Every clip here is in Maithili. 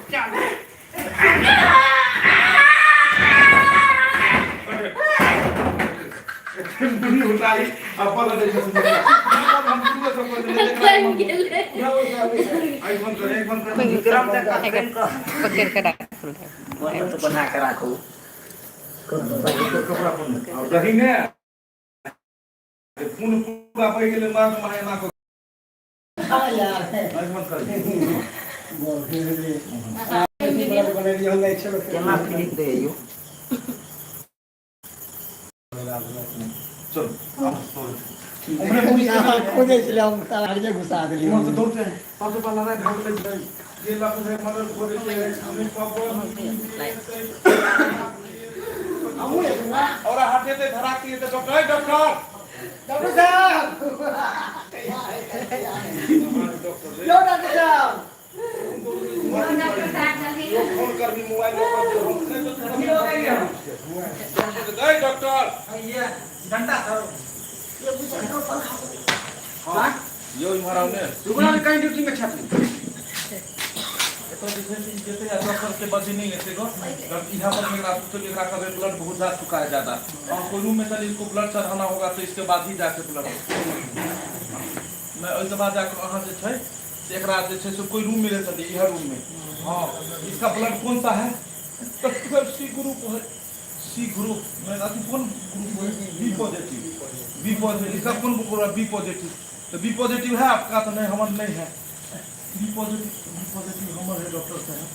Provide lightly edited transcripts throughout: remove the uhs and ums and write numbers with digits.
पकड़ के राखल बना के राखू कपड़ा दही ने खून पूरा बहि गेलै नाक मे एना कऽ केना फिल्म दै यौ चलो खोजै छलै हम तारा घुसा देलियै उम्हर से दौड़ते हैं सबसे पहला लड़ाई भऽ गेलै छै जे लग है मदद खोजै छै हमें पापा और हाथे से धरा के तो डॉक्टर डॉक्टर डॉक्टर साहब यो डॉक्टर साहब फोन करबी मोबाइल पर हम नहीं तो थोड़ा डॉक्टर ये डंडा धरो हां यो इम्हर आउ ने दुगना में कहीं ड्यूटी में छपी एतऽ जे छै से जेतै आ डॉक्टर के बदली नहीं लेते गो यहाँ पर मेरा तो एकरा कहबै ब्लड बहुत जा चुका है ज्यादा और कोई रूम में चलिए इसको ब्लड चढ़ाना होगा तो इसके बाद ही जाके ब्लड नहीं ओहिके बाद जाके अहाँ जे छै से एकरा जे छै से कोई रूम में ले चलिए इह रूम में। हाँ, इसका ब्लड कौन सा है? तो सी ग्रुप है, सी ग्रुप में अथी कौन ग्रुप है? B positive, B positive. इसका कौन ग्रुप है? B positive. तो बी पॉजिटिव है आपका? तो नहीं, हमार नहीं है बी पॉजिटिव। बी पॉजिटिव हमर है डॉक्टर साहब।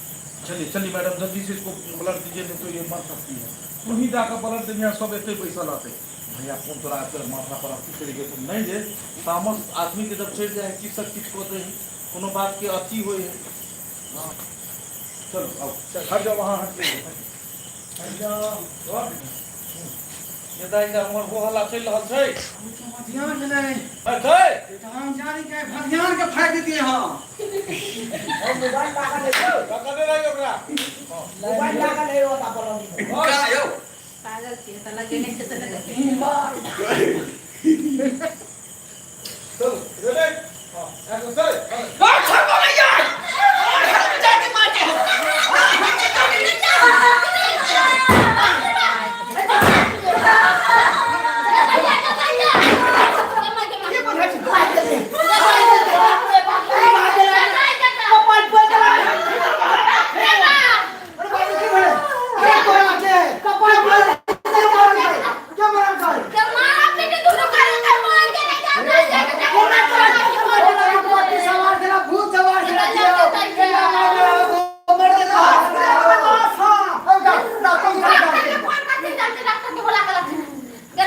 चलिए चलिए मैडम, जल्दी से इसको ब्लड दीजिए, नहीं तो ये मर सकती है। वहीं जाकर ब्लड देंगे, सब एते पैसा लाते भैया फोन तोरा तोरा माथा पर अथी चलि गेल नहीं जे तामस आदमी के जब चढ़ि जाए कि सब किछु कऽ दै है, कोनो बात के अथी होइ है। हाँ चलो अब हट जाओ वहाँ, हट जाओ हट जाओ। ये दाइ हमर हो हल्ला चलि रहल छै। ध्यान में नहीं छै हम जानी के भगियान के फाड़ देती हम। मोबाइल लागल है यौ। पकड़ने रही ओकरा। मोबाइल लागल है ओता बोलो। का यौ पागल छियै तऽ लगेने छै तऽ लगेने। चलो रेडी। हां एक सर कपाल बदला अरे बाबू की भेलै के तोरा के कपाल बदला के मरल कर पट्टी सवार छला भूत सवार छला केना मार मर गेल।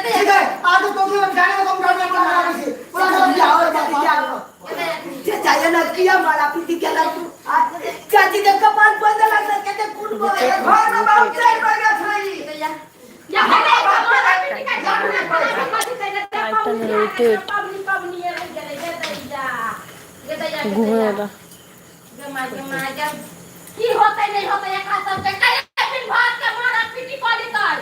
ठीक है आज तो तुम जाने को तुम गाड़ी में मारा छी पूरा सब बियाह हो गया। चाचा ना किया मारा पीटी केला तू चाची के कपाल बदला के खून बहे घर में बाबू चल पड़ गया छलै। घूमे वाला की होतै नहीं होतै एकरा सबके कहिया दिन भात के मारा पीटी कऽ देतै।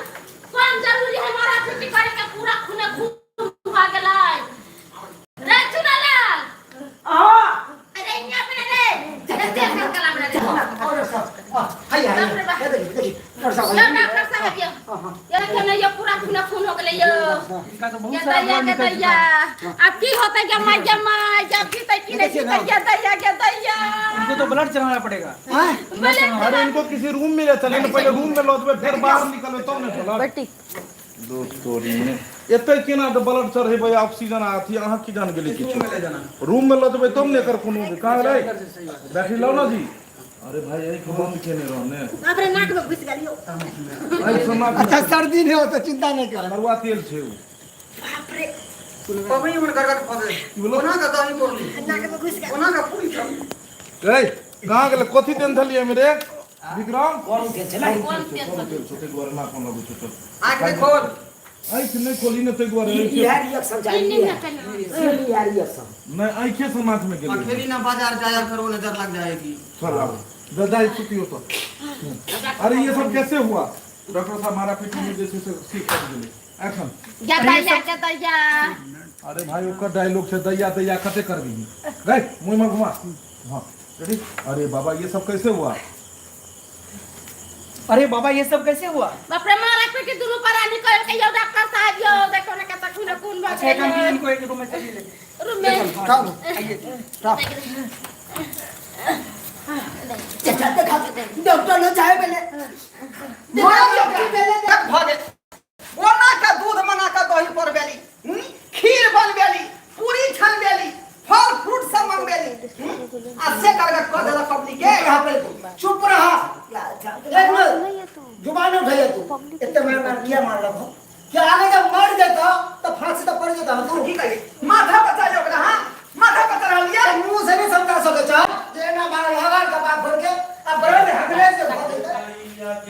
कोन जरूरी है मारा पीटी करे के? पूरा खूने खून भऽ गेलै रे चुनालाल। हां अरे इहाँ पे रे जल्दी कर कलाम रे। और सब हाय हाय ये देखी देखी डॉक्टर साहब। यो डॉक्टर साहब, यो यो देखियौ ने यो पूरा खूने खून हो गेलै यो। इनका तो बहुत गे सारा दैया ब्लड गे निकल दैया, आब की होतै? गे माय गे माय, गे जीतै की नहीं जीतै? गे दैया गे दैया, इनको तो ब्लड चढ़ाना पड़ेगा। अरे इनको किसी रूम में ले चले ने, पहले रूम में लऽ देबै फेर बाहर निकलबै तब ने ब्लड बटी दोस्तोरी में एते केना तऽ ब्लड चढ़ेबै ऑक्सीजन आ अथी अहाँ की जान गेली किछु रूम में ले जाना रूम में लऽ देबै तब ने एकर कोनो कहाँ गेलै से सही बात है। बैटरी लाउ ना जी। अरे भाई आँखि बंद केने रह ने। बाप रे, नाक में घुसि गेल यौ। आँखि से नाक अच्छा सर्दी नहीं होता चिंता नहीं कर। करुआ तेल छै उ। बाप रे पबनी मन कर कर फसे कोना का दही बोलली नाक में घुसि गेल। कोना का पूरी छल। ए कहाँ गेलै कथी देन छलियै मेरे विक्रम? कोन तेल छलै? कोन तेल करू तेल छै ताहि दुआरे नाक मे लगै छै। चल आंख नहीं खोल। आँखि नहि खोली ने ताहि दुआरे इएह रिएक्शन ई चाहिए निम्न केने। इएह रिएक्शन नहि आँखे से नाक में गेलै। अकेली ना बाजार जाया करो, नजर लग जाएगी। चल आब दादा सुतियो तो। अरे ये सब कैसे हुआ डॉक्टर साहब? हमारा पीठ में जैसे से सीख कट गेलै। एक्शन। गे दैया गे दैया। अरे भाई ओकर डायलॉग छै दैया दैया कते करबी रे मुँह में घुमा। हाँ रेडी। अरे बाबा ये सब कैसे हुआ? अरे बाबा ये सब कैसे हुआ? बाप रे, मारा पीटी दुनू प्राणी कर के यौ डॉक्टर साहब यौ, देखो ने कत खून खून भऽ अच्छा, एक काम कीजिए, गेलै। इनको एक रूम में चलिए ले। रूम में। आइए। चाचा देखा, डॉक्टर न जाए पहले। मार ओकरा भऽ गेल। कोना के दूध बना के दही पड़बेली, खीर बनबेली, पूरी छनबेली, फल फ्रूट सब मंगबेली, आ से करके कऽ देलक पब्लिक के। यहाँ पे चुप रहा। एक मिनट, जुबान उठाइए। तू इतने मार मार किया मारलक हो कि आगे जब मर जेता तो फांसी तो पड़ जेता तू। की कही, माथा बचा लियो ओकरा। हाँ, माथा बचा रहल ये। मुंह से नहीं समझा सके चल।